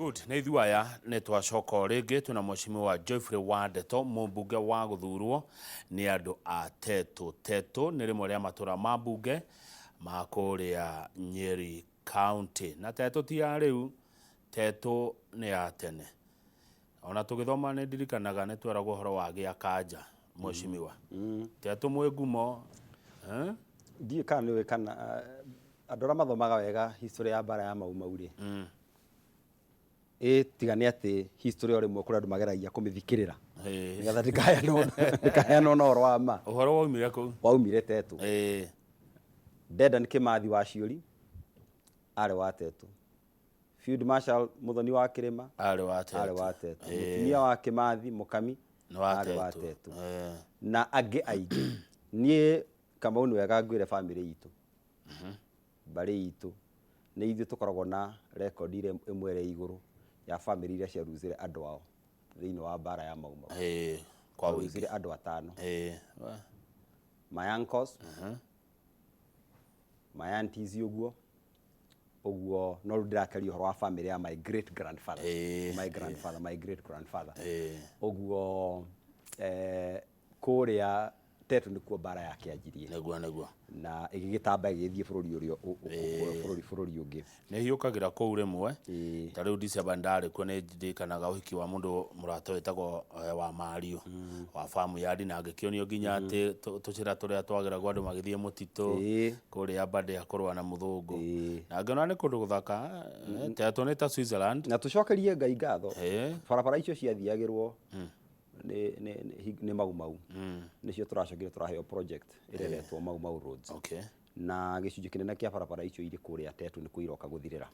Good, nĩ ithuĩ aya nĩ twacoka o rĩngĩ twĩna Mheshimiwa Geoffrey Wandeto, mũmbunge wa gũthurwo nĩ andũ a Tetu. Tetu nĩ rĩmwe rĩa matũra ma mbunge ma kũrĩa Nyeri County. Na Tetu ti ya rĩu, Tetu nĩ ya tene. Ona tũgĩthoma nĩ ndirikanaga nĩ tweragwo ũhoro wa gĩa kanja, Mheshimiwa. Tetu mwĩ ngumo, eh? Ndiũĩ kana nĩ ũĩ kana andũ arĩa mathomaga wega history ya mbara ya Mau Mau rĩ, ĩ tiga nĩ atĩ history o rĩmwe kũrĩ andũ mageragia kũmĩthikĩrĩra nĩgetha ndĩkaheanwo na ũhoro wa ma. Ũhoro waumire kũ? Waumire Tetu. Dedan Kimathi wa Ciũri arĩ wa Tetu. Field Marshal Muthoni wa Kĩrĩma arĩ wa Tetu. Arĩ wa Tetu. Mũtumia wa Kimathi Mũkami nĩ wa arĩ wa Tetu. Tetu. Na angĩ aingĩ. Niĩ Kamau nĩ wega ngwĩre bamĩrĩ itũ, mbarĩ itũ, nĩ ithuĩ tũkoragwo na rekondi ĩrĩa ĩmwe ĩrĩa igũrũ ya bamĩrĩ iria ciaruzire andũ ao thĩinĩ wa mbara ya Mau Mau. Kwa wĩingĩ. Twaruzire andũ atano. My uncles, my aunties ũguo, ũguo no rĩu ndĩrakĩaria ũhoro wa family ya my great grandfather. My grandfather, my great grandfather. Ũguo kũrĩa Tetu nĩkuo mbara yakĩanjirie. Nĩguo, nĩguo. Na ĩgĩgĩtamba ĩgĩthiĩ bũrũri ũrĩa bũrũri ũngĩ. Nĩ hiũkagĩra kũu rĩmwe. Ta rĩu December ndarĩ kuo nĩ ndirikanaga ũhiki wa mũndũ mũrata wĩtagwo wa Mario wa farm yard na ngĩkĩonio nginya atĩ tũcĩra tũrĩa twageragwo andũ magĩthiĩ mũtitũ kũrĩa Aberdare kũrũa na mũthũngũ. Na ngĩona nĩ kũndũ gũthaka, Tetu nĩ ta Switzerland. Na tũcokerie Ngai ngatho, barabara icio ciathiagĩrwo nĩ Mau Mau nĩcio tũracokire tũraheo project ĩrĩa ĩretwo Mau Mau Roads. Na gĩcunjĩ kĩnene kĩa barabara icio irĩ kũrĩa Tetu nĩkuo iroka gũthirĩra.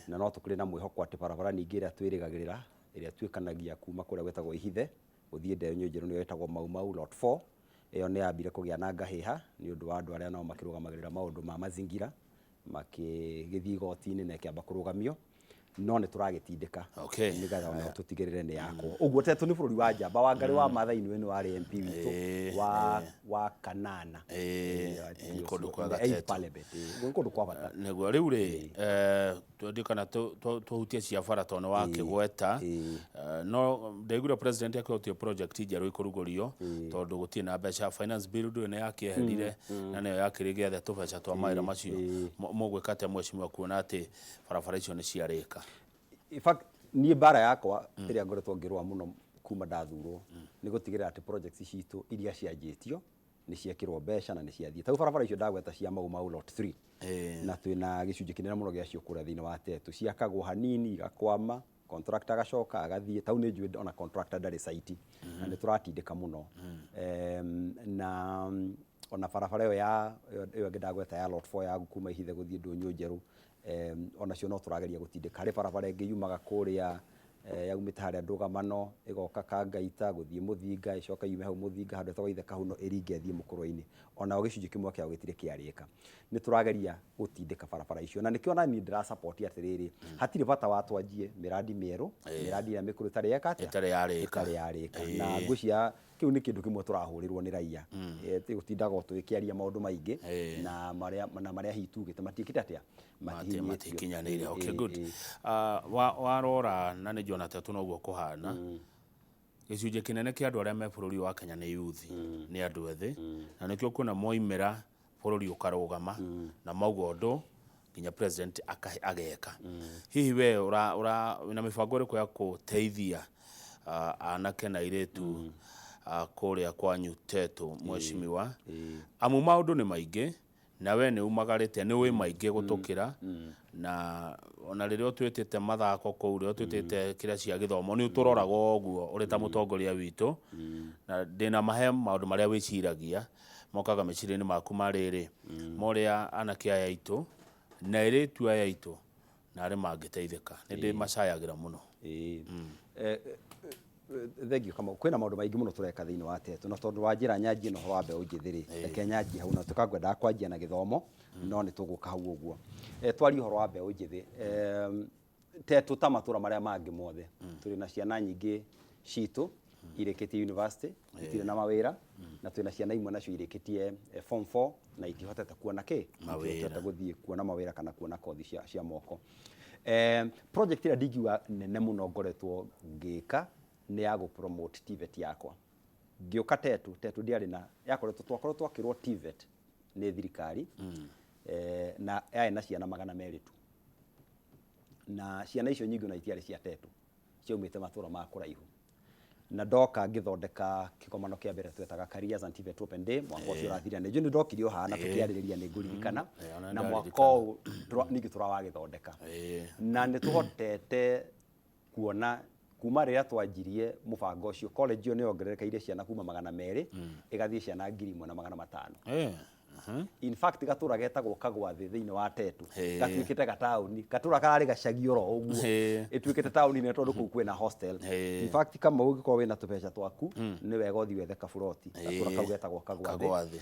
Na no tũkĩrĩ na mwĩhoko atĩ barabara ningĩ ĩrĩa twĩrĩgagĩrĩra ĩrĩa ĩtuĩkanagia kuma kũrĩa gwĩtagwo Ihithe gũthiĩ Ndenyũ Njerũ nĩyo ĩtagwo Mau Mau Lot 4. Ĩyo nĩ yambire kũgĩa na ngahĩha nĩ ũndũ wa andũ arĩa nao makĩrũgamagĩrĩra maũndũ ma mazingira makĩgĩthiĩ igoti-inĩ na ĩkĩamba kũrũgamio, no nĩ tũragĩtindĩka nĩgetha onayo tũtigĩrĩre nĩ yakwo. Ũguo Tetu nĩ bũrũri wa njamba. Wangarĩ wa Maathai nĩwe nĩ warĩ MP witũ wa kanana. Nĩ kũndũ kwega Eighth Tetu. Parliament. Nĩ kũndũ kwa bata. Nĩguo rĩu rĩ, twendie kana tũhutie cia bara tondũ nĩ wakĩgweta. No ndaiguire president akĩhutia project njerũ ikũrugũrio tondũ gũtirĩ na mbeca. Finance bill ndũĩ nĩ yakĩeherire na nĩyo yakĩrĩ gĩethe tũbeca twa mawĩra macio. Mũgwĩka atĩa mheshimiwa kuona atĩ barabara icio nĩ ciarĩka? In fact, niĩ mbara yakwa ĩrĩa ngoretwo ngĩrũa mũno kuma ndathurwo nĩ gũtigĩrĩra atĩ projects citũ iria cianjĩtio nĩ ciekĩrwo mbeca na nĩ ciathiĩ. Ta rĩu barabara icio ndagweta cia Mau Mau Lot 3 na twĩna gĩcunjĩ kĩnene mũno gĩacio kũrĩa thĩinĩ wa Tetu. Ciakagwo hanini igakwama, contractor agacoka agathiĩ. Ta rĩu nĩ njũĩ ona contractor ndarĩ site na nĩ tũratindĩka mũno. Na ona barabara ĩyo ya ĩyo ĩngĩ ndagweta ya Lot 4 ya kuma Ihithe gũthiĩ Ndũnyũ Njerũ, onacio no tũrageria gũtindĩka. Harĩ barabara ĩngĩ yumaga kũrĩa yaumĩte harĩa Ndũgamano ĩgoka Kangaita gũthiĩ Mũthinga, ĩcoke yume hau Mũthinga handũ hetagwo Ithe Kahuno ĩringe ĩthiĩ Mũkũrwe-inĩ. Onayo gĩcunjĩ kĩmwe kĩayo gĩtirĩ kĩarĩka. Nĩ tũrageria gũtindĩka barabara icio na nĩkĩo ona niĩ ndĩra support atĩrĩrĩ, hatirĩ bata wa twanjie mĩrandi mĩerũ, mĩrandi ĩrĩa mĩkũrũ ĩtarĩ yeka atĩa? Ĩtarĩ yarĩka. Ĩtarĩ yarĩka. Na ngwĩciria kĩu nĩ kĩndũ kĩmwe tũrahũrĩrwo nĩ raia. Gũtindaga o tũgĩkĩaria maũndũ maingĩ na marĩa na marĩa hihi tugĩte matiĩkĩte atĩa? Matihinyĩtio. Matikinyanĩire. Okay, good. Warora na nĩ njuona Tetu noguo kũhana, gĩcunjĩ kĩnene kĩa andũ arĩa me bũrũri wa Kenya nĩ youth, nĩ andũ ethĩ, na nĩkĩo ũkuona moimĩra bũrũri ũkarũgama na mauga ũndũ nginya president ageka. Hihi we ũra, ũra, wĩna mĩbango ĩrĩkũ ya gũteithia anake na airĩtu kũrĩa kwanyu Tetu, mheshimiwa? Amu maũndũ nĩ maingĩ na we nĩ umagarĩte, nĩ ũĩ maingĩ gũtũkĩra, na ona rĩrĩa ũtwĩtĩte mathako kũu, rĩrĩa ũtwĩtĩte kĩrĩa cia gĩthomo, nĩ ũtũroraga o ũguo ũrĩ ta mũtongoria witũ, na ndĩna mahe maũndũ marĩa wĩciragia mokaga meciria-inĩ maku ma rĩrĩ, ma ũrĩa anake aya aitũ na airĩtu aya aitũ na arĩa mangĩteithĩka. Nĩ ndĩmacayagĩra mũno. Ĩĩ. Thengiũ Kamau. Kwĩna maũndũ maingĩ mũno tũreka thĩinĩ wa Tetu, na tondũ wanjĩra nyanjie na ũhoro wa mbeũ njĩthĩ rĩ, reke nyanjie hau, na tuĩka ngwendaga kwanjia na gĩthomo, no nĩ tũgũka hau ũguo. Twarie ũhoro wa mbeũ njĩthĩ, Tetu ta matũra marĩa mangĩ mothe, tũrĩ na ciana nyingĩ citũ irĩkĩtie university, itirĩ na mawĩra, na twĩna ciana imwe nacio irĩkĩtie form 4 na itihotete kuona kĩ? Mawĩra. Itihotete gũthiĩ kuona mawĩra kana kuona kothi cia moko. Project ĩrĩa ndingiuga nene mũno ngoretwo ngĩka nĩ ya gũ promote TVET yakwa. Ngĩũka Tetu, Tetu ndĩarĩ na yakoretwo twakoretwo twakĩrwo TVET nĩ thirikari na yarĩ na ciana 200 tu, na ciana icio nyingĩ ona itiarĩ cia Tetu, ciaumĩte matũra ma kũraihu. Na ndoka ngĩthondeka kĩgomano kĩa mbere twetaga Careers and TVET Open Day mwaka ũcio ũrathira. Nĩ njũĩ nĩ ndokire o haha na tũkĩarĩrĩria, nĩ ngũririkana. Ona na mwaka ndaririkana. Ũyũ ningĩ tũrawagĩthondeka na nĩ tũhotete kuona kuma rĩrĩa twanjirie mũbango ũcio, college ĩyo nĩ yongererekeire ciana kuma 200 ĩgathiĩ ciana 1500. In fact, gatũra getagwo Kagwathĩ thĩinĩ wa Tetu gatuĩkĩte gataũni, gatũra kararĩ gacagi oro ũguo, ĩtuĩkĩte taũni nene tondũ kũu kwĩna hostel. In fact, kama ũngĩkorwo wĩna tũbeca twaku, nĩ wega ũthiĩ wethe kaburoti gatũra kau getagwo Kagwathĩ. Kagwathĩ.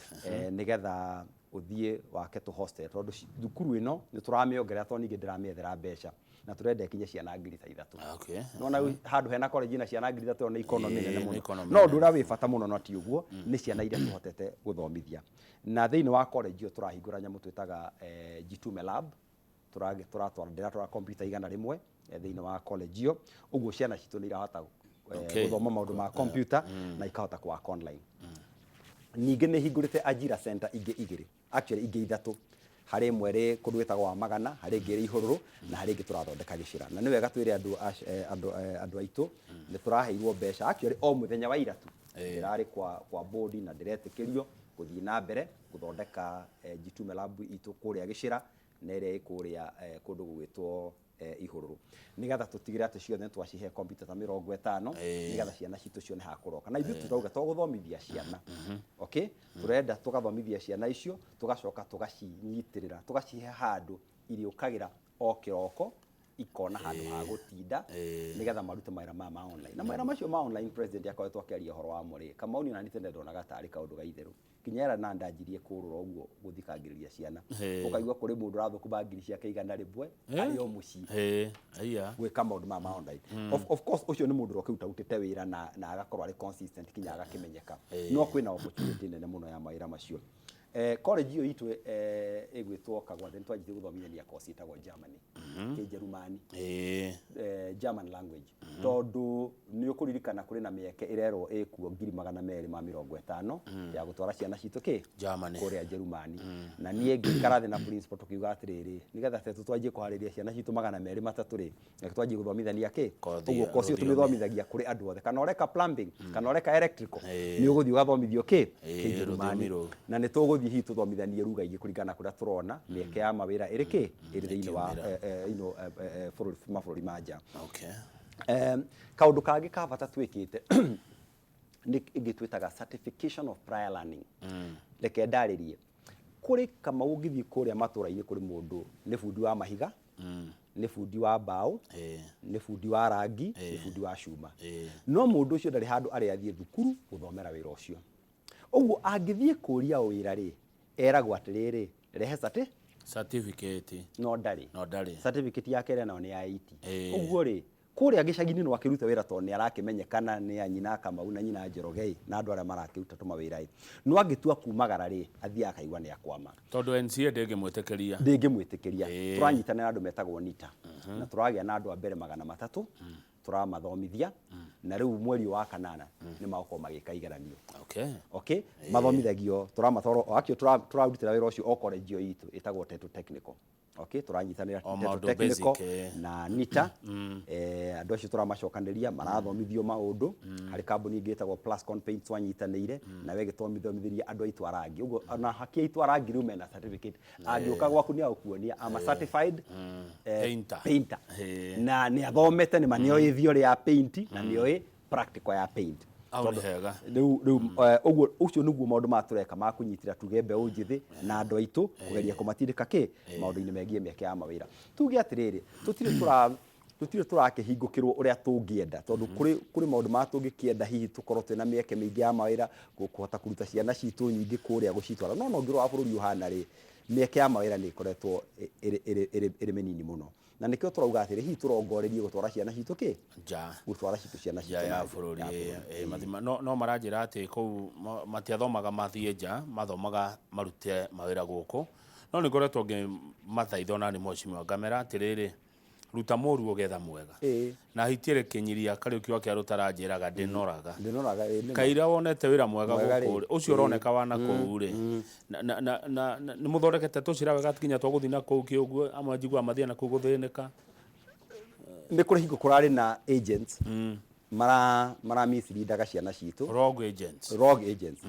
Nĩgetha ũthiĩ wake tũ hostel, tondũ thukuru ĩno nĩ tũramĩongerera, tondũ ningĩ ndĩramĩethera mbeca na tũrenda ĩkinye ciana 3000. Nona handũ hena college na ciana 3000, nĩ economy nene Nĩ mũno. economy No ũndũ nene. ũrĩa wĩ bata mũno no ti ũguo nĩ ciana iria tũhotete gũthomithia. Na thĩinĩ wa college ĩyo tũrahingũra nyamũ twĩtaga Jitume Lab. Tũratwara, ndĩratwara computer 100 thĩinĩ wa college ĩyo, ũguo ciana citũ nĩ irahota gũthoma maũndũ ma computer na ikahota kũ work online. Ningĩ nĩ hingũrĩte Ajira Center ingĩ igĩrĩ, actually ingĩ ithatũ. Harĩ ĩmwe ĩrĩ kũndũ gwĩtagwo wa Magana, harĩ ĩngĩ ĩrĩ Ihũrũrũ, na harĩ ĩngĩ tũrathondeka Gĩcĩra. Na nĩ wega twĩre andũ aitũ nĩ tũraheirwo mbeca, actually o mũthenya wa ira tu ndĩrarĩ kwa board na ndĩretĩkĩrio gũthiĩ na mbere gũthondeka Jitume Lab itũ kũrĩa Gĩcĩra na ĩrĩa ĩ kũrĩa kũndũ gũgwĩtwo Ihũrũrũ, nĩgetha tũtigĩrĩre atĩ ciothe nĩ twacihe computer ta 50, nĩgetha ciana citũ cione ha kũroka. Na ithuĩ tũrauga to gũthomithia ciana, okay, tũrenda tũgathomithia ciana icio, tũgacoka tũgacinyitĩrĩra, tũgacihe handũ irĩũkagĩra o kĩroko, ikona handũ ha gũtinda, nĩgetha marute mawĩra maya ma online. Na mawĩra macio ma online president akoretwo akĩaria ũhoro wamo rĩ, Kamau, niĩ ona niĩ tene ndonaga tarĩ kaũndũ ga itherũ, nginya era na ndanjirie kũrũra ũguo gũthikangĩrĩria ciana, ũkaigua kũrĩ mũndũ ũrathũkũma ngiri ciake 100 arĩ o mũciĩ Aya. Gwĩka maũndũ maya ma online. Of course, ũcio nĩ mũndũ ũrĩa ũkĩrutĩte wĩra na agakorwo arĩ consistent kinya agakĩmenyeka, no kwĩna opportunity nene mũno ya mawĩra macio. College ĩyo itũ ĩgwĩtwo Kagwathe nĩ twanjirie gũthomithania course ĩtagwo Germany, Kĩnjerumani, German language, tondũ nĩ ũkũririkana kũrĩ na mĩeke ĩrerwo ĩkuo 250,000 ya gũtwara ciana citũ kĩ Germany. Kũrĩa Jerumani. Na niĩ ngĩikara thĩ na principal tũkiuga atĩrĩrĩ, nĩgetha tetu twanjie kũharĩria ciana citũ 203 rĩ, reke twanjie gũthomithania kĩ Kothi ũguo ya kosi ĩyo rũthiomi. Tũmĩthomithagia kũrĩ andũ othe, kana ũreka plumbing, kana ũreka electrical, nĩ ũgũthiĩ ũgathomithio kĩ Kĩnjerumani. Rũthiomi rũu. Na nĩ tũgũthiĩ hihi tũthomithanie ruga ingĩ kũringana na kũrĩa tũrona mĩeke ya mawĩra ĩrĩ kĩ ĩrĩ thĩinĩ wa ĩkiumĩra. Bũrũri, mabũrũri ma nja. Kaũndũ kangĩ ka bata twĩkĩte nĩ ĩngĩ twĩtaga certification of prior learning. Reke ndarĩrie. Kũrĩ Kamau, ũngĩthiĩ kũrĩa matũra-inĩ, kũrĩ mũndũ nĩ bundi wa mahiga, nĩ bundi wa mbaũ, nĩ bundi wa rangi, nĩ bundi wa cuma, no mũndũ ũcio ndarĩ handũ arĩ athiĩ thukuru gũthomera wĩra ũcio. Ũguo angĩthiĩ kũria wĩra rĩ, eragwo atĩrĩrĩ, rehe Certificate. No ndarĩ. No ndarĩ. Certificate yake ĩrĩa nayo nĩ ya 80. Ĩĩ. Ũguo rĩ, kũrĩa gĩcagi-inĩ no akĩrute wĩra tondũ nĩ arakĩmenyekana nĩ a nyina Kamau na nyina Njoroge ĩ, na andũ arĩa marakĩruta tũmawĩra ĩ, no angĩtua kumagara rĩ, athiaga akaigua nĩ akwama. Tondũ NCA ndĩngĩmwĩtĩkĩria. Ndĩngĩmwĩtĩkĩria. Ĩĩ. Tũranyitanĩra na andũ metagwo NITA na tũragĩa na andũ a mbere 300 tũramathomithia, na rĩu mweri wa kanana nĩ magũkorwo magĩka igeranio. Okay, mathomithagio, tũramatwara o actually tũrarutĩra wĩra ũcio o college ĩyo itũ ĩtagwo Tetu Technical. Okay, tũranyitanĩra O Tetu maũndũ Technical basic, eh. na NITA. Andũ acio tũramacokanĩria marathomithio maũndũ. Harĩ kambuni ĩngĩ ĩtagwo Plascon Paint twanyitanĩire nawe, ĩgĩtũthomithĩria andũ aitũ a rangi. Ũguo ona haki aitũ a rangi rĩu mena certificate, angĩũka gwaku nĩ agũkuonia, I'm a certified Painter. painter. Ĩĩ. Na nĩ athomete nĩ ma nĩ oĩ theory ya paint na nĩ oĩ practical ya paint. Hau nĩ hega. Rĩu ũguo ũcio nĩguo maũndũ maya tũreka ma kũnyitĩra tuge mbeũ njĩthĩ na andũ aitũ, kũgeria kũmatindĩka kĩ maũndũ-inĩ megiĩ mĩeke ya mawĩra. Tuge atĩrĩrĩ, tũtirĩ tũrakĩhingũkĩrwo ũrĩa tũngĩenda, tondũ kũrĩ maũndũ marĩa tũngĩkĩenda, hihi tũkorwo twĩna mĩeke mĩingĩ ya mawĩra, kũhota kũruta ciana citũ nyingĩ kũrĩa gũcitwara, no ũngĩrora bũrũri ũhana rĩ, mĩeke ya mawĩra nĩ ĩkoretwo ĩrĩ mĩnini mũno, na nĩkĩo tũrauga atĩrĩ, hihi tũrongorerie gũtwara ciana citũ kĩ Nja. Gũtwara citũ ciana nja citũ ya na bũrũri. Ya bũrũri. Mathima no maranjĩra atĩ kũu matiathomaga mathiĩ nja, mathomaga marute mawĩra gũkũ, no nĩ ngoretwo ngĩmathaitha ona nĩ mheshimiwa ngamera atĩrĩrĩ, Ruta mũru ũgetha mwega. Na hiti ĩrĩ kĩnyiria Kariũki wa Kĩarũ taranjĩraga ndĩnoraga. Ndĩnoraga, ĩĩ nĩ ma. Kaira wonete wĩra mwega Mwega rĩ. gũkũ rĩ, ũcio ũroneka wa na kũu rĩ, na nĩ mũthondekete tũcĩra wega nginya twa gũthiĩ na kũu kĩũguo, amwe njiguaga mathiaga na kũu gũthĩnĩka. Nĩ kũrĩ hingo kũrarĩ na agents mara misleadaga ciana citũ. Rogue agents. Rogue agents.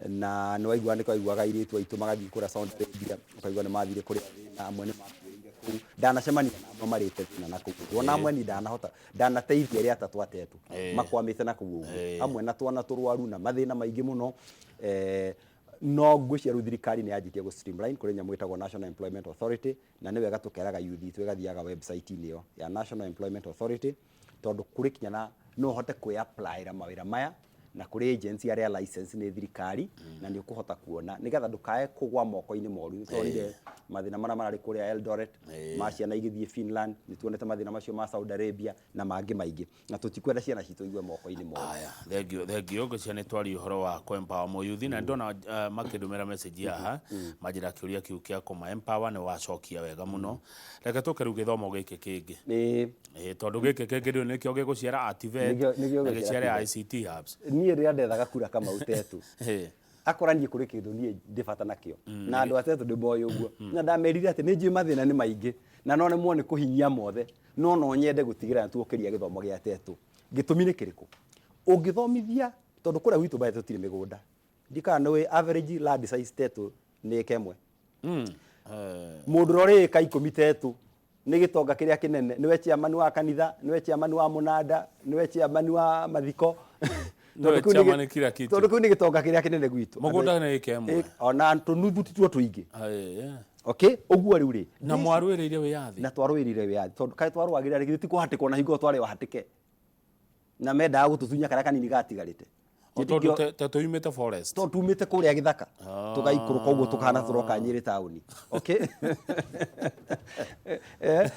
Na nĩ waigua nĩ kwaiguaga airĩtu aitũ magathiĩ kũrĩa Saudi Arabia, ũkaigua nĩ mathire kũrĩa thĩna, amwe nĩ makuĩrĩire kũu. Ndanacemania na amwe marĩte thĩna na kũu ũguo. Ona amwe niĩ ndanahota, ndanateithia arĩa atatũ atetũ makwamĩte na kũu ũguo. Amwe na twana tũrwaru na mathĩna maingĩ mũno. No ngwĩciria rĩu thirikari nĩ yanjĩtie gũ streamline, kũrĩ nyamũ ĩtagwo National Employment Authority, na nĩ wega tũkeraga youth itũ ĩgathiaga website-inĩ ĩyo ya National Employment Authority, tondũ kũrĩ kinya na no ũhote kwĩ apply-ĩra mawĩra maya, na kũrĩ agency arĩa license nĩ thirikari, na nĩ ũkũhota kuona nĩgetha ndũkae kũgwa moko-inĩ moru. Nĩ tuonire mathĩna marĩa mararĩ kũrĩa Eldoret ma ciana igĩthiĩ Finland, nĩ tuonete mathĩna macio ma Saudi Arabia na mangĩ maingĩ, na tũtikwenda ciana citũ igwe moko-inĩ moru. Aya, thengio, thengio. Ngwĩciria nĩ twaria ũhoro wa kũ empower mũyuthi, na ndona makĩndũmĩra message haha manjĩra kĩũria kĩu kĩa kũma empower nĩ wacokia wega mũno. Reke tũke rĩu gĩthomo gĩkĩ kĩngĩ. Ĩĩ, tondũ gĩkĩ kĩngĩ rĩu nĩkĩo gĩgũciara ATVET Nĩkĩo na gĩgũciara gĩciare TVET. ICT hubs. Niĩ rĩrĩa ndethaga kura Kamau Tetu, akora niĩ kũrĩ kĩndũ niĩ ndĩ bata nakĩo, na andũ a Tetu ndĩmoĩ ũguo, na ndamerire atĩ nĩ njũĩ mathĩna nĩ maingĩ na no nemwo nĩ kũhinyia mothe, no no nyende gũtigĩrĩra nĩ tuokĩria gĩthomo gĩa Tetu. Gĩtũmi nĩ kĩrĩkũ? Ũngĩthomithia, tondũ kũrĩa gwitũ by the way tũtirĩ mĩgũnda, ndikana nĩ average land size Tetu nĩ ĩka ĩmwe. Mũndũ ũrĩa ũrĩ ĩka 10 Tetu nĩ gĩtonga kĩrĩa kĩnene, nĩwe chairman wa kanitha, nĩwe chairman wa mũnanda, nĩwe chairman wa mathiko. Nĩwe Tondũ kĩu nĩ chairman kila kitu. Tondũ kĩu nĩ gĩtonga kĩrĩa kĩnene gwitũ. Mũgũnda nĩ ĩka ĩmwe. Ona tũnuthu ti tuo tũingĩ. Aye. Okay, ũguo rĩu rĩ. Na mwarũĩrĩire wĩyathi. Na twarũĩrĩire wĩyathi. Tondũ kaĩ twarũagĩrĩra rĩ, githĩ ti kũhatĩkwo na hingo twarĩ wahatĩke. Na mendaga gũtũtunya karĩa kanini gatigarĩte. O tondũ te tũimĩte forest. Tondũ tumĩte kũrĩa gĩthaka. Tũgaikũrũka ũguo tũkahana tũroka Nyĩrĩ taũni. Okay?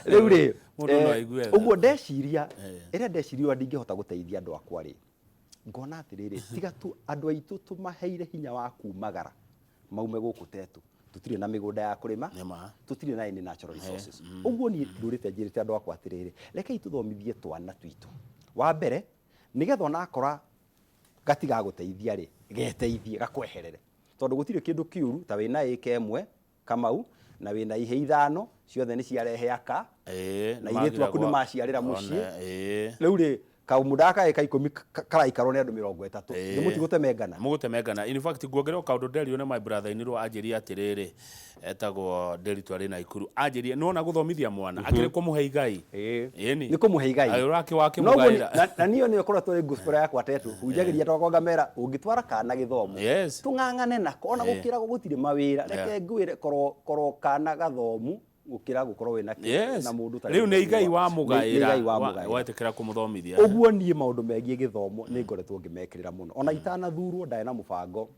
Rĩu rĩ, Mũndũ no aigue tha. ũguo ndeciria, ĩrĩa ndeciria ũrĩa ndingĩhota gũteithia andũ akwa rĩ, ngona atĩrĩrĩ, tiga tu andũ aitũ tũmaheire hinya wa kumagara maume gũkũ Tetu. Tũtirĩ na mĩgũnda ya kũrĩma, Nĩ ma. tũtirĩ na any natural resources. Ũguo niĩ ndũrĩte njĩrĩte andũ akwa atĩrĩrĩ, rekei tũthomithie twana twitũ. Wa mbere, nĩgetha onakora gatigagũteithia rĩ, geteithie, gakweherere. Tondũ gũtirĩ kĩndũ kĩũru ta wĩna ĩka ĩmwe Kamau na wĩna ihĩ ithano, ciothe nĩ ciarehe aka, na airĩtu aku nĩ maciarĩra mũciĩ. Rĩu rĩ, kamũndũ gaka ĩka 10 karaikarwo nĩ andũ 30. Nĩ mũtigũtemengana? Mũgũtemengana. In fact, nguongerera o kaũndũ nderirwo nĩ my brother in law anjĩrire atĩrĩrĩ, etagwo Nderitu arĩ Naikuru, anjĩrire nĩ wona gũthomithia mwana, akĩrĩ kũmũhe igai. Ĩni. Nĩ kũmũhe igai. Aĩ ũrakĩwakĩmũgaĩra. Na niĩ nĩyo ĩkoretwo ĩ gospel yakwa Tetu, hunjagĩria andũ akwa ngamera ũngĩtwara kana gĩthomo, tũng'ang'ane nako, ona gũkĩragwo gũtirĩ mawĩra, reke ngwĩre korwo kana gathomu gũkĩra gũkorwo wĩna na mũndũ ũtarĩ Rĩu nĩ igai Nĩ wamũgaĩra, igai wamũgaĩra. wetĩkĩra kũmũthomithia. Ũguo niĩ maũndũ megiĩ gĩthomo nĩ ngoretwo ngĩmekĩrĩra mũno. Ona itanathurwo ndarĩ na mũbango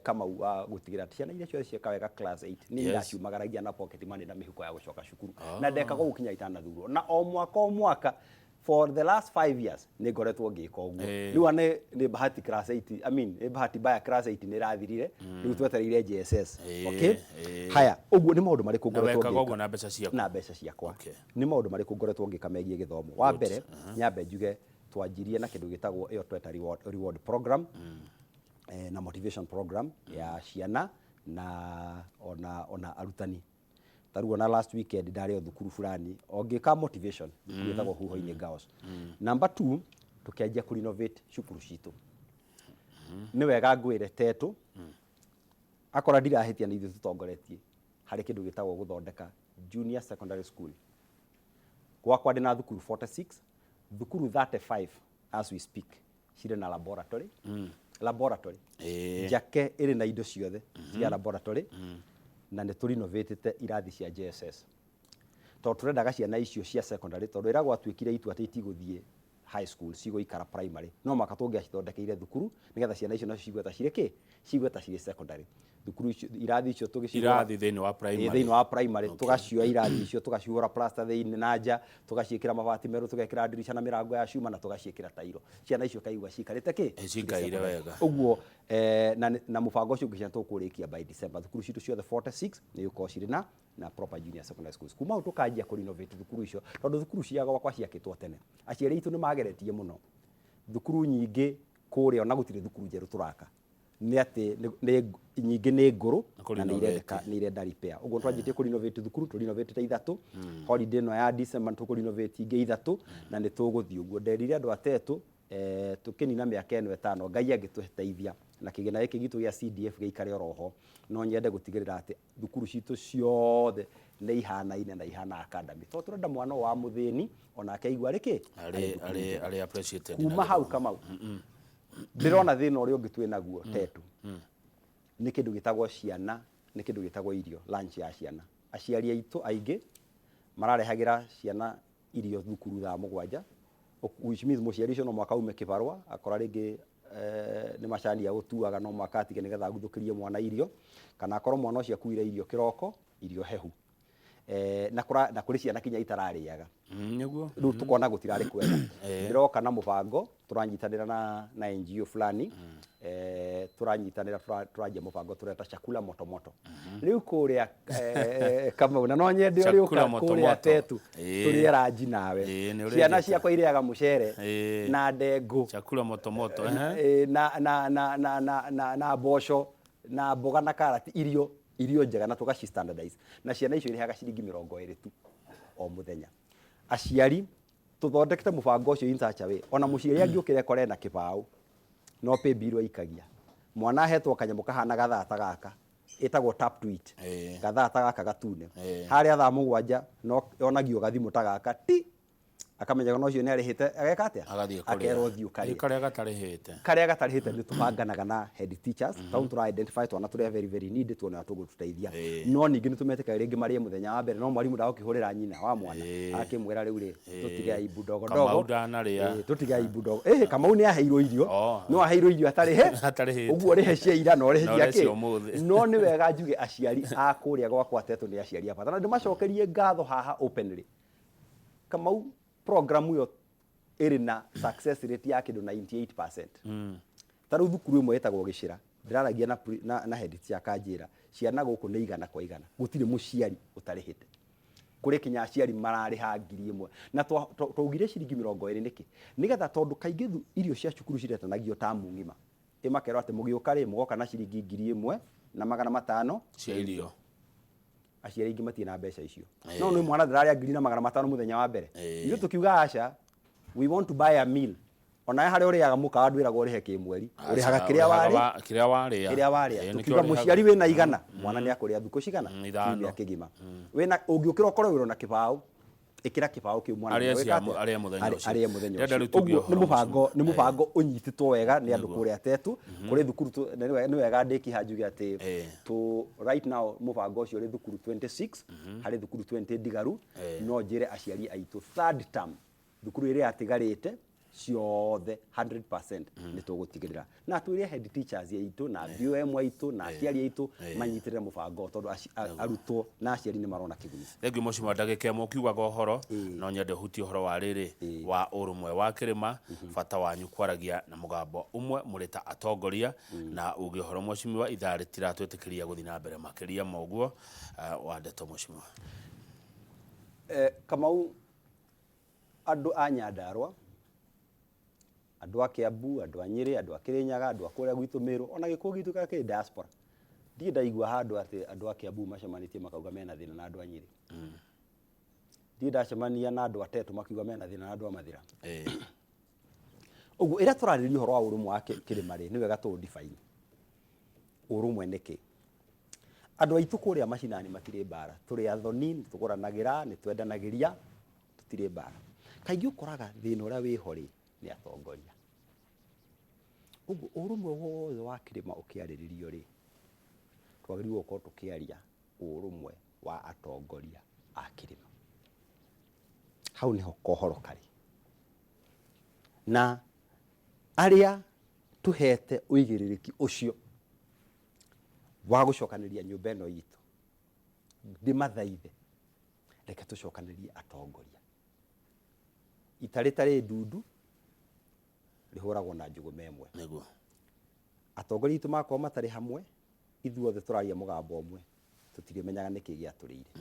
Kamau wa gũtigĩrĩra atĩ ciana iria ciothe cieka wega class 8 nĩ ndaciumagaragia na pocket money na mĩhuko ya gũcoka cukuru. Na ndekaga ũguo kinya itanathurwo. Na o mwaka o mwaka for the last 5 years nĩ ngoretwo ngĩka ũguo. Rĩu ona nĩ bahati class 8, I mean, nĩ bahati mbaya class 8 nĩ ĩrathirire, rĩu twetereire JSS. Okay? Haya, ũguo nĩ maũndũ marĩkũ Na ngoretwo wekaga ngĩka? ũguo na mbeca ciaku? Na mbeca ciakwa. Nĩ maũndũ marĩkũ ngoretwo ngĩka megiĩ gĩthomo? Wa mbere, nyambe njuge twanjirie na kĩndũ gĩtagwo ĩyo tweta reward program. Na motivation program ya ciana na ona arutani. Ta rĩu ona last weekend ndarĩ o thukuru fulani o ngĩka motivation thukuru ĩtagwo Huho-inĩ Girls. Number 2, tũkĩanjia kũ renovate cukuru citũ. Nĩ wega ngwĩre Tetu, akora ndirahĩtia nĩ ithuĩ tũtongoretie harĩ kĩndũ gĩtagwo gũthondeka junior secondary school. Gwakwa ndĩna thukuru 46, thukuru 35 as we speak cirĩ na laboratory. Laboratory. Njake ĩrĩ na indo ciothe cia laboratory, na nĩ tũrinovatĩte irathi cia JSS. Tondũ tũrendaga ciana icio cia secondary, tondũ ĩrĩa gwatuĩkire itua atĩ itigũthiĩ high school, cigũikara primary, no mũhaka tũngĩacithondekeire thukuru nĩgetha ciana icio nacio cigue ta cirĩ kĩ? Cigue ta cirĩ secondary. Thukuru icio, irathi icio tũgĩcigũra Irathi thĩinĩ wa Ĩ, primary. thĩinĩ wa primary, tũgacioya irathi icio, tũgacihũra plaster thĩinĩ na nja, tũgaciĩkĩra mabati merũ, tũgekĩra ndirica na mĩrango ya cuma na tũgaciĩkĩra tairo. Ciana icio kaigua cikarĩte kĩ? Ĩ, cikaire wega. Ũguo na mũbango ũcio ngwĩciria tũkũrĩkia by December. Thukuru citũ ciothe 46 nĩ igũkorwo cirĩ na proper junior secondary schools. Kuma hau tũkanjia kũ renovate thukuru icio, tondũ thukuru cia gwakwa ciakĩtwo tene, aciari aitũ nĩ mageretie mũno. Thukuru nyingĩ kũrĩa ona gũtirĩ thukuru njerũ tũraka, nĩ atĩ nyingĩ nĩ ngũrũ na nĩ irendeka, nĩ irenda repair. Ũguo twanjĩtie kũ renovate thukuru, tũ renovate ithatũ. Holiday ĩno ya December tũkũ renovate ingĩ ithatũ na nĩ tũgũthiĩ ũguo. Nderire andũ a Tetu, tũkĩnina mĩaka ĩno 5, Ngai angĩtũteithia na kĩgĩna gĩkĩ gitũ gĩa CDF gĩikare oroho, no nyende gũtigĩrĩra atĩ thukuru citũ ciothe nĩ ihanaine na ihana academy, tondũ tũrenda mwana wa mũthĩni onake aigua arĩ kĩ? Arĩ appreciated. Kuma hau, Kamau, ndĩrona thĩna ũrĩa ũngĩ twĩ naguo Tetu nĩ kĩndũ gĩtagwo ciana, nĩ kĩndũ gĩtagwo irio, lunch ya ciana. Aciari aitũ aingĩ mararehagĩra ciana irio thukuru thaa 7, which means mũciari ũcio no mũhaka aume kĩbarũa, akora rĩngĩ nĩ macani agũtuaga, no mũhaka atige nĩgetha aguthũkĩrie mwana irio, kana akorwo mwana ũcio akuire irio kĩroko, irio hehu, na kũrĩ ciana kinya itararĩaga. Nĩguo. Rĩu tũkona gũtirarĩ kwega. Ndĩroka na mũbango, tũranyitanĩra na NGO fulani, tũranyitanĩra, tũranjia mũbango tũreta Chakula Moto Moto. Rĩu kũrĩa, Kamau, na no nyende Chakula ũrĩũka moto kũrĩa moto. Tetu tũrĩe ranji nawe. Ĩĩ, nĩ Ciana ũrĩndĩte. ciakwa irĩaga mũcere na ndengũ Chakula moto moto, ehe. Na mboco na mboga na karati, irio njega, na tũgaci standardize, na ciana icio irĩhaga ciringi 20 tu o mũthenya. Aciari tũthondekete mũbango ũcio in such a way, ona mũciari angĩũkĩra ekore na kĩbaũ, no pay bill aikagia, mwana ahetwo kanyamũ kahana gathaa ta gaka, ĩtagwo tap to eat. Gathaa ta gaka gatune. Harĩa thaa 7 no onagio gathimũ ta gaka ti, akamenya ona ũcio nĩ arĩhĩte, ageka atĩa? Agathiĩ kũrĩa. Akerwo thiĩ ũkarĩe. Ĩ, karĩa gatarĩhĩte? Karĩa gatarĩhĩte nĩ tũbanganaga na head teachers, tondũ tũra identify twana tũrĩa very very needy, tuone ũrĩa tũgũtũteithia. No ningĩ nĩ tũmetĩkagia rĩngĩ marĩe mũthenya wa mbere, no mwarimũ ndagũkĩhũrĩra nyina wa mwana akĩmwĩra rĩu rĩ, tũtige aibu ndogo Kamau ndogo. ndanarĩa. Tũtige aibu ndogo. Kamau nĩ aheirwo irio. Oh. No aheirwo irio atarĩhe. Atarĩhĩte. Ũguo ũrĩhe cia ira na ũrĩhe Na cia ũrĩhe cia kĩ. ũmũthĩ. No nĩ wega njuge aciari a kũrĩa gwakwa Tetu nĩ aciari a bata, na ndĩmacokerie ngatho haha openly. Kamau, program ĩyo ĩrĩ na success rate ya kĩndũ 98%. Ta rĩu thukuru ĩmwe ĩtagwo Gĩcĩra, ndĩraragia na head teacher, akanjĩra ciana gũkũ nĩ 100%, gũtirĩ mũciari ũtarĩhĩte. Kũrĩ kinya aciari mararĩha 1000, na twaugire ciringi 20 nĩkĩ? Nĩgetha, tondũ kaingĩ irio cia cukuru ciretanagio tamu ng'ima, ĩmakerwo atĩ mũgĩũka rĩ, mũgoka na ciringi 1500 cia irio. Aciari aingĩ matirĩ na mbeca icio, no nĩ mwana ndĩrarĩa 1500 mũthenya wa mbere. Ithuĩ tũkiuga aca, we want to buy a meal. Ona harĩa ũrĩaga mũkawa ndwĩragwo ũrĩhe kĩmweri, ũrĩhaga kĩrĩa warĩ. Kĩrĩa warĩa. Kĩrĩa warĩa. Nĩkĩo Tũkiuga ũrĩhaga. Mũciari wĩna 100, mwana nĩ akũrĩa thukũ cigana? 5. Kiumia kĩgima. Wĩna ũngĩũkĩra ũkorwo wĩra na kĩbaũ, ĩkĩra kĩbaũ kĩu mwana Arĩe nĩwe cia wĩka atĩa? Arĩe mũthenya ũcio. Arĩe mũthenya Ndĩrenda ũcio. rĩu tuge Ũguo nĩ ũhoro mũbango ũcio. Nĩ mũbango ũnyitĩtwo wega nĩ andũ kũrĩa Tetu, kũrĩ thukuru na nĩ wega ndĩki haha njuge atĩ tũ right now mũbango ũcio ũrĩ thukuru 26, harĩ thukuru 20 ndigaru. No njĩre aciari aitũ third term thukuru ĩrĩa yatigarĩte ciothe 100% nĩ tũgũtigĩrĩra, na twĩre head teachers aitũ na BOM aitũ na aciari aitũ manyitĩrĩre mũbango ũyũ, tondũ arutwo na aciari nĩ marona kĩguni. Thengiũ mũcima, ndagĩka 1 ũkiugaga ũhoro, no nyende ũhutie ũhoro wa rĩrĩ wa ũrũmwe wa kĩrĩma, bata wanyu kwaragia na mũgambo ũmwe mũrĩ ta atongoria, na uge ũhoro mũcimiwa. Ithaa rĩtiratwĩtĩkĩria gũthiĩ na mbere makĩria ma ũguo, wa ndeto mũcimiwa. Kamau, andũ a Nyandarua, andũ a Kiambu, andũ a Nyĩrĩ, andũ a Kĩrĩnyaga, andũ a kũrĩa gwitũ Mĩrũ, ona Gĩkũyũ gitũ kĩrĩa kĩrĩ diaspora, ndirĩ ndaigua handũ atĩ andũ a Kiambu macemanĩtie makauga mena thĩna na andũ a Nyĩrĩ. Ndirĩ ndacemania na andũ a Tetu makiuga mena thĩna na andũ a Mathĩra. Ũguo ĩrĩa tũrarĩrĩria ũhoro wa ũrũmwe wa kĩrĩma rĩ, nĩ wega tũ define ũrũmwe nĩkĩ. Andũ aitũ kũrĩa macinani matirĩ mbara, tũrĩ athoni, nĩ tũgũranagĩra, nĩ twendanagĩria, tũtirĩ mbara. Kaingĩ ũkoraga thĩna ũrĩa wĩho rĩ, nĩ atongoria. Ũguo ũrũmwe wothe wa kĩrĩma ũkĩarĩrĩrio rĩ, twagĩrĩirwo gũkorwo tũkĩaria ũrũmwe wa atongoria a kĩrĩma. Hau nĩho kohoro karĩ. Na arĩa tũhete ũigĩrĩrĩki ũcio. Wa gũcokanĩria nyũmba ĩno itũ, ndĩmathaithe, reke tũcokanĩrie atongoria. Ita rĩtarĩ ndundu rĩhũragwo na njũgũma ĩmwe. Nĩguo. Atongoria aitũ makorwo matarĩ hamwe, ithuothe tũraria mũgambo ũmwe, tũtirĩmenyaga nĩkĩ gĩatũrĩire.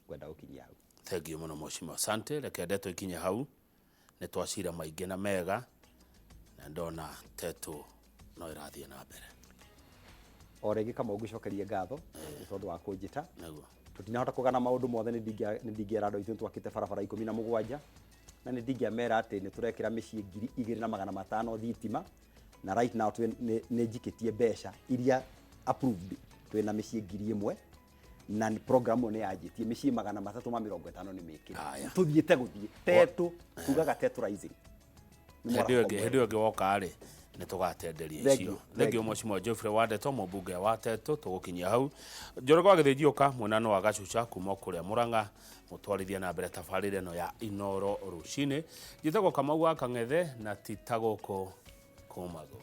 Ngwenda gũkinyia hau. Thengiũ mũno mheshimiwa, asante. Reke ndeto ikinye hau, nĩ twacira maingĩ na mega na ndona tetu no ĩrathiĩ na mbere. O rĩngĩ Kamau, ngũcokerie ngatho nĩ tondũ wa kũnjĩta. Nĩguo. Tũtinahota kũgana maũndũ mothe, nĩ ndingĩera andũ aitũ nĩ twakĩte barabara 17, na nĩ ndingĩamera atĩ nĩ tũrekĩra mĩciĩ 2500 thitima, na right now nĩ njikĩtie mbeca iria approved, twĩna mĩciĩ 1000, na program ĩyo nĩ yanjĩtie mĩciĩ 350 nĩ mĩkĩre. Aya. Tũthiĩte gũthiĩ tetu, tugaga Tetu Rising. Nĩ Hĩndĩ ĩyo mwaraho ĩngĩ, mwega. Hĩndĩ ĩyo ĩngĩ woka rĩ, nĩ tũgatenderia Thank icio. you, Thengiũ thank you. Mheshimiwa Geoffrey Wandeto, mũmbunge wa Tetu, tũgũkinyia hau. Njoroge wa Gĩthĩnji mwena wa Gacuca kuma kũrĩa Mũrang'a, mũtwarithia na mbere tabarĩra ĩno ya Inoro rũcinĩ. Njĩtagwo Kamau wa Kang'ethe na ti ta gũkũ kũmagwo.